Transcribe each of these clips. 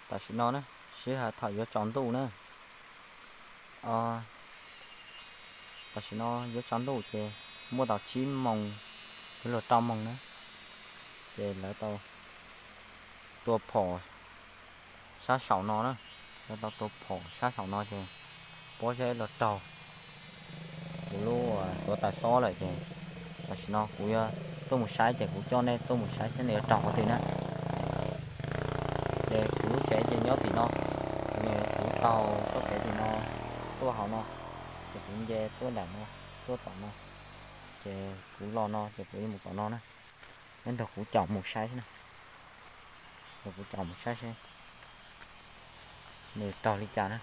Tam sim no na, sij hawm thaum yuav tsaus ntuj na. Tam sim no yuav tsaus ntuj ces muaj tau tsib moos, yuav luag rau moos na, ces lawv tau tua phom sab saum no na, lawv tau tua phom sab saum no ces pob zeb los raug kuv lub tuav taws xob lawm ces tam sim no kuv yuav tuaj mus saib ces kuv coj nej tuaj mus saib saib nws yuav raug qhov twg na. Ces kuv lub tsev ces nyob tim no, kuv taug txoj kev tim no tuaj hauv no, ces kuv nce tuaj nram no, tuaj tom no, ces kuv los no ces kuv yuav mus tom no na. Neb nrog kuv caum mus saib na, nrog kuv caum mus saib seb nws raug li cas na.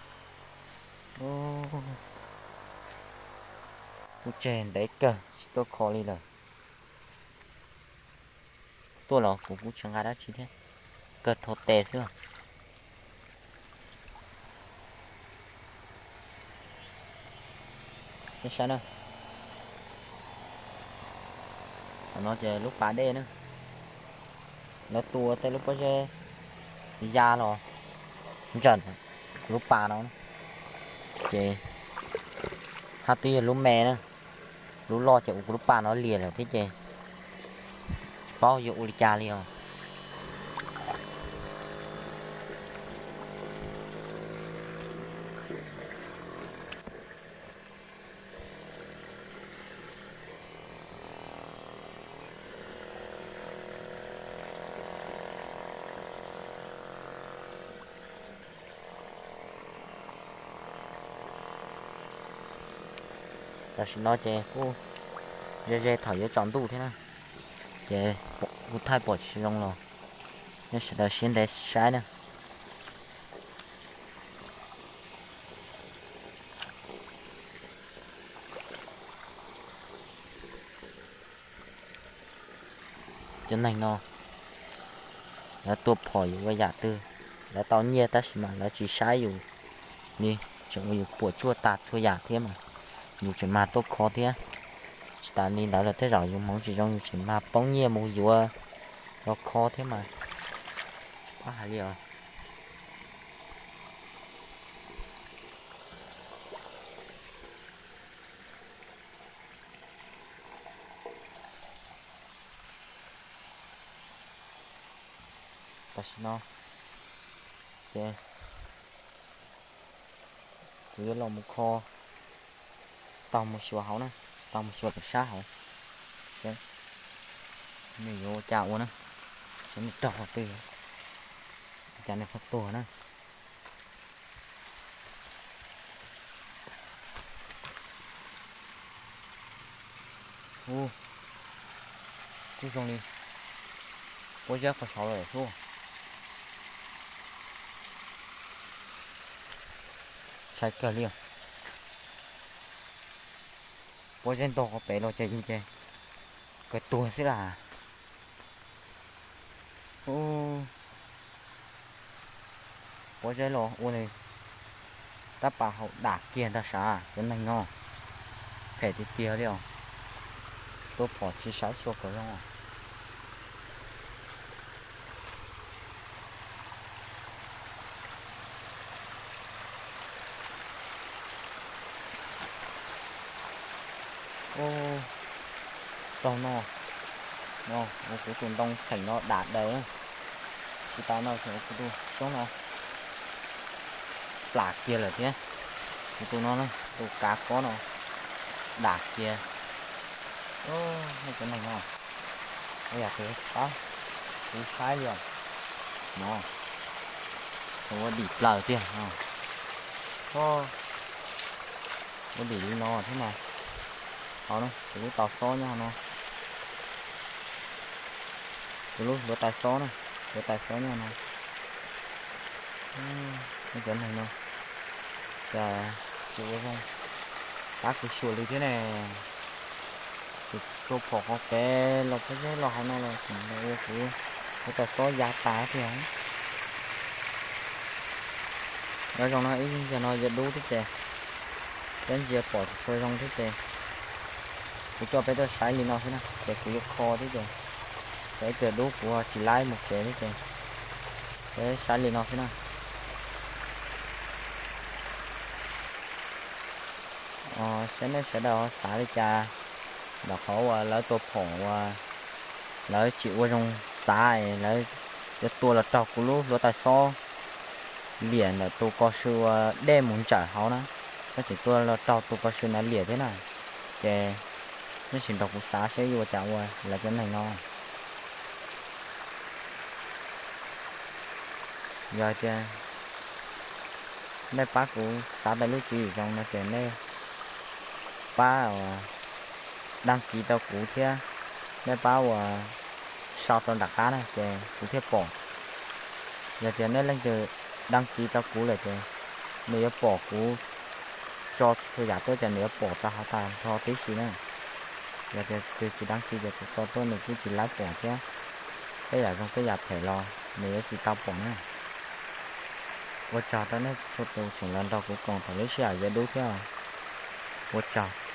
Kuv tseg ntev kawg tsis tuaj kho li lawm. Tuaj los kuv kuj tsis nqa dab tsi thiab, kawg rho tes xwb. Saib na, qhov no ces lub pas dej na, lawv tua tej lub pob zeb ya los ntsawm lub pas no, ces hab twb yog lub me na, lub loj ces ua kuv lub pas no liam lawm thiab ces tsis paub yuav ua li cas li os. Tam sim no ces kuj ze ze thaum yuav tsaus ntuj thiab na, ces kuv thaij pom tsis zoo los nej sawv daws siab ntev saib na. Cov neeg no lawv tua phom yus ua yam twg, lawv tau nyiaj tab sis mas lawv tsis saib yus li, tseem ua yus puas tsuaj tas txhua yam thiab mas yus tseem mag tuaj kho thiab. Tsis tas li ntawd los tej zaum yus hmoov tsis zoo yus tseem mag poob nyiaj mus yuav los kho thiab mas. Pab hais li os. Tam sim no ces kuv yuav los mus kho, taug mus xyuas hauv na, taug mus xyuas lawm sab hauv, seb nws yuav ua cas ua na, seb nws raug qhov twg, ua cas nws pheej tuag na. Ub, kuj zoo li pob zeb qhov saud lawm xwb. Ntshai kawg li os. Pob zeb ntog qhov pem los ces yus ces kawg tuag xwb las. Ub, pob zeb los ua nws tab pas hau dam kiag ntag sav cov neeg no. Phem tiag tiag li os. Tua phom tsis saib xyuas kom zoo. Ub, tau no, no ua kuv tus ntoo txheem no dam daws. Tsis tas no tseem ua kuv tus soob no plam kiag lawm thiab. Kuv tus no, tus kav kob no dam kiag. Nej cov neeg no, ua yam kuv pab kuv saib li os. No, ua dim plaws tiag. Ua dim li no thiab mas. Hauv no kuv lub tau xob nyob no. Kuv lub hluav taws xob na, hluav taws xob nyob no. Nej cov neeg no, cas tsis ua zoo pab kuv xyuas li thiab ne. Kuv tua phom qhov pem los pob zeb los hauv no los tseem ua kuv hluav taws xob ya tas tiag. Nyob zoo no ib zaug no yuav dub thiab ces, peb ntsia pom tsis tshua zoo thiab ces, kuv coj peb tuaj saib li no xwb na ces kuv yuav kho thiab ces, ces ib pliag dub kuv tsis laib mus tsev thiab ces, peb saib li no xwb na. Saib nej sawv daws ho xav li cas ntawm qhov uas lawv tua phom uas lawv tsis ua zoo xav, lawv yuav tua los raug kuv lub hluav taws xob liam ntawm tus ko sw uas dej mus ntsawm hauv na, lawv tseem tua los raug tus ko sw ntawd liam thiab na. Ces nej sim nrog kuv xav saib yuav ua cas ua lawv cov neeg no. Yog tias nej pab kuv xav tau lub tswv yim zoo no ces nej pab ua dab kiv rau kuv thiab, nej pab ua sau rau nram qab na ces kuv thiaj pom. Yog tias nej leej twg dab kiv rau kuv lawm ces nws yuav pom kuv tso txhua yam tuaj ces nws yuav pom tau hov tag nrho tib si na. Yog tias tus twg tsis dab kiv ces kuv tso tuaj nws kuj tsis laib pom thiab, tej yam zoo tej yam phem los nws yuav tsis tau pom na. Ua tsaug rau nej txhua tus tseem los nrog kuv koom thaum lub sij hawm yuav dub thiab. Ua tsaug.